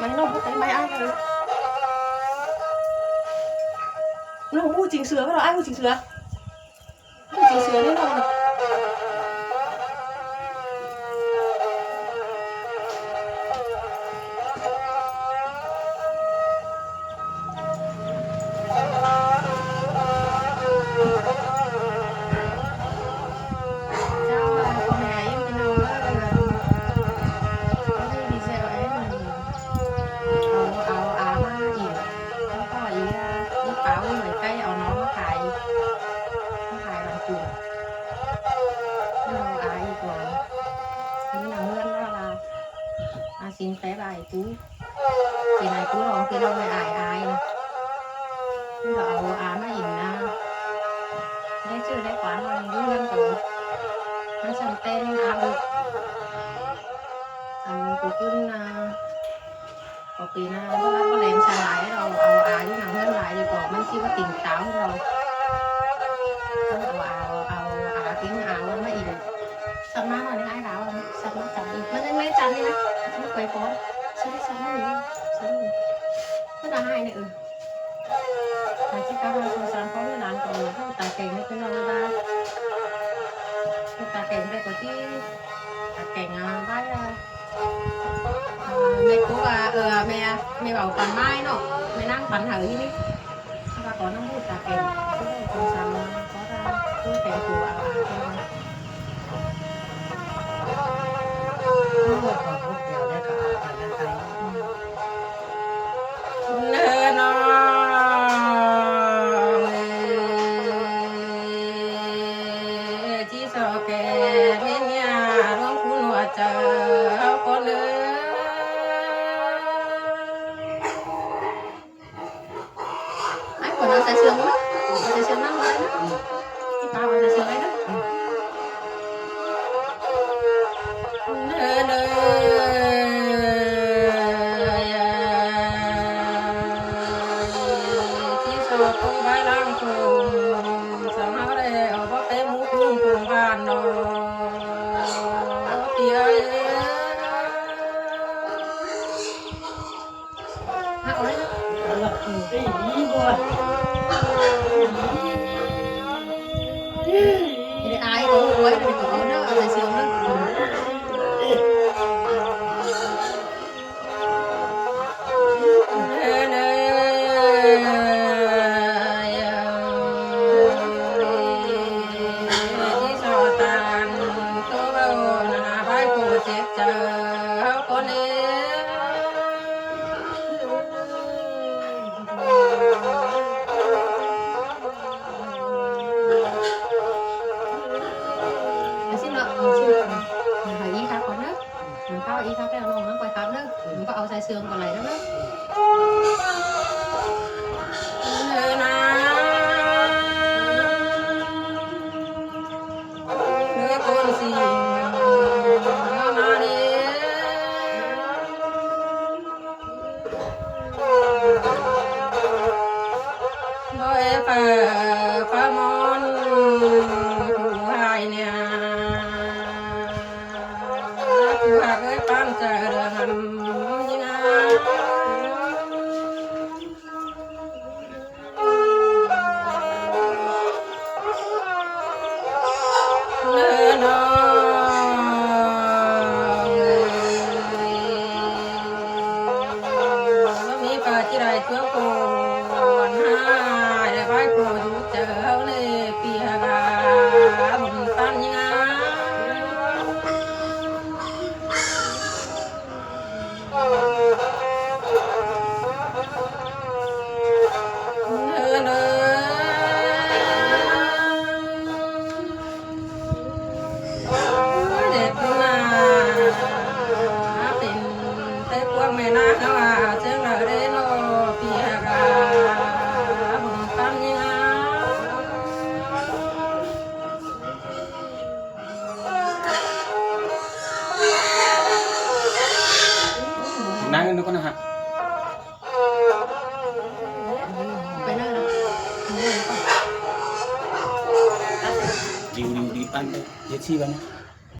ໄປເນາະ ໄປໄມ້ອ້າຍເລີຍ. ນ້ອງຮູ້ຈິງເສືອບໍ່? ອ້າຍຮູ້ຈິງເສືອ. ເອົາ ເອົາອາມາອີກ ແລ້ວກໍອີກ ອີກປາໄວ້ໃກ້ ເອົານ້ອງມາຂາຍ ມາຂາຍບາງຈຸ່ມ ແລ້ວເອົາອາອີກວ່າ ມີນຳເຮືອນວ່າ ອາສິນແປບອາຍກູ ເປັນອາຍກູລອງ ເປັນລອງໃຫ້ອາຍ ອາຍນະ ເຮົາເອົາອາມາອີກນະ ໄດ້ເຈີໄດ້ປານວ່າຢູ່ເຮືອນໂຕ ມັນຊ່ຳແຕ່ງອາເບິດ ອັນໂຕຂຶ້ນນະ ກໍປີໜ້າບໍ່ລັບບໍ່ແລງສະຫຼາຍ ເຮົາເອົາອາຢູ່ນຳເຮືອນຫຼາຍດີກວ່າ ມັນຊິວ່າຕິງຕາວເຮົາ ເຮົາເອົາອາ ເອົາອາຕິງອາລົງມາອີກ ສັບມາເຮົານີ້ອ້າຍລາວ ສັບມາຈັບອີກ ມັນຍັງໄດ້ຈັບນີ້ນະ ມັນໄປພໍ ຊິໄດ້ສັບມານີ້ ສັບມານີ້ ມັນລະຫາຍນີ້ ເອີ ອາ ຊິກັບມາສອງສາມຄົນ ຫຼານກໍຕາແກງໃຫ້ເພິ່ນເນາະ ບາຍບາຍ ຕາແກງໄດ້ກໍທີ່ ຕາແກງ ອາ ບາຍບາຍ ແມ່ກູວ່າ ເອີ ແມ່ ແມ່ເວົ້າປັນໄມ້ເນາະ ແມ່ນາງປັນເຮົາທີ່ນີ້ ເຮົາວ່າຂໍນ້ຳບູດຕາແກງ ສອງສາມ ຂໍຕາ ຄືແກງປູ ອາ ອາ ເພິ່ນວ່າ ເອີ ຂອງພວກດຽວແລ້ວກໍເອົາໄປນຳກັນ ເດີນ້ອງເອີຍ ທີ່ຊອກແກ່ແມ່ນຍາຫຼວງຄຸນຫົວໃຈເຮົາຄົນເດີ. ອ້າຍ ເອົາໃສ່ເສື້ອມາ ເອົາໃສ່ເສື້ອມາ ເອົາໃສ່ເສື້ອມາ ເດີ ເດີ ທີ່ສອບໂຕໄວ້ຫຼັງໂຄງ ສາມາດໄດ້ເອົາບໍ່ເຕັມໝູ່ກຸ່ມໂຄງບ້ານດອກ ເອີຍ. ອາ ເອົາເລີຍ ເອົາເລີຍ ເອີ ໄດ້ອາຍ ເອົາໄວ້ ເອົາເດີ ເອົາໃສ່ເສື້ອມາ ເດີ ເດີ ທີ່ສອດຕານໂຕເວົ້ານະ ບາຍໂກເຈັບໃຈ ຄົນເອງ ເອົາຊິເນາະ ເອົາຊິເນາະ ໃຫ້ອີ່ຄັກກ່ອນເດີ ມັນເອົາອີ່ຄັກແລ້ວ ນ້ອງມັນຄ່ອຍຄັກເດີ ມັນກໍເອົາໃສ່ເຊື່ອງກໍໄຫຼເດີ ເດີນາ ເດີຄົນຊິງ ມາເດີ ໂດຍຝາກຄວາມມອນຜູ້ໃຫ້ເນຍ ຜູ້ຮັກເອີຍ ປານໃຈເລື່ອງງາມຍິ່ງ ເດີນ້ອງເອີຍ ມີປາຈິໄລຕົວໂກ ອັນຫາຍໄດ້ໄວ້ໂກຢູ່ເຈີເຮົາເລີຍ ປີຫາກາບຸນປັນຍາ ເດີເດີ ເດັດໜ້າ ເປັນແຕ່ພວກແມ່ນາງເຮົາວ່າ ເຈີເຮົາເດ້ເນາະ ປີຫາກາບຸນປັນຍາ. ນັ່ງກັນກ່ອນນະຮະ ໄປເລີຍເນາະ ດິວ ດິວ ດິວ ອັນ ເຮັດຊີ້ກັນນະ.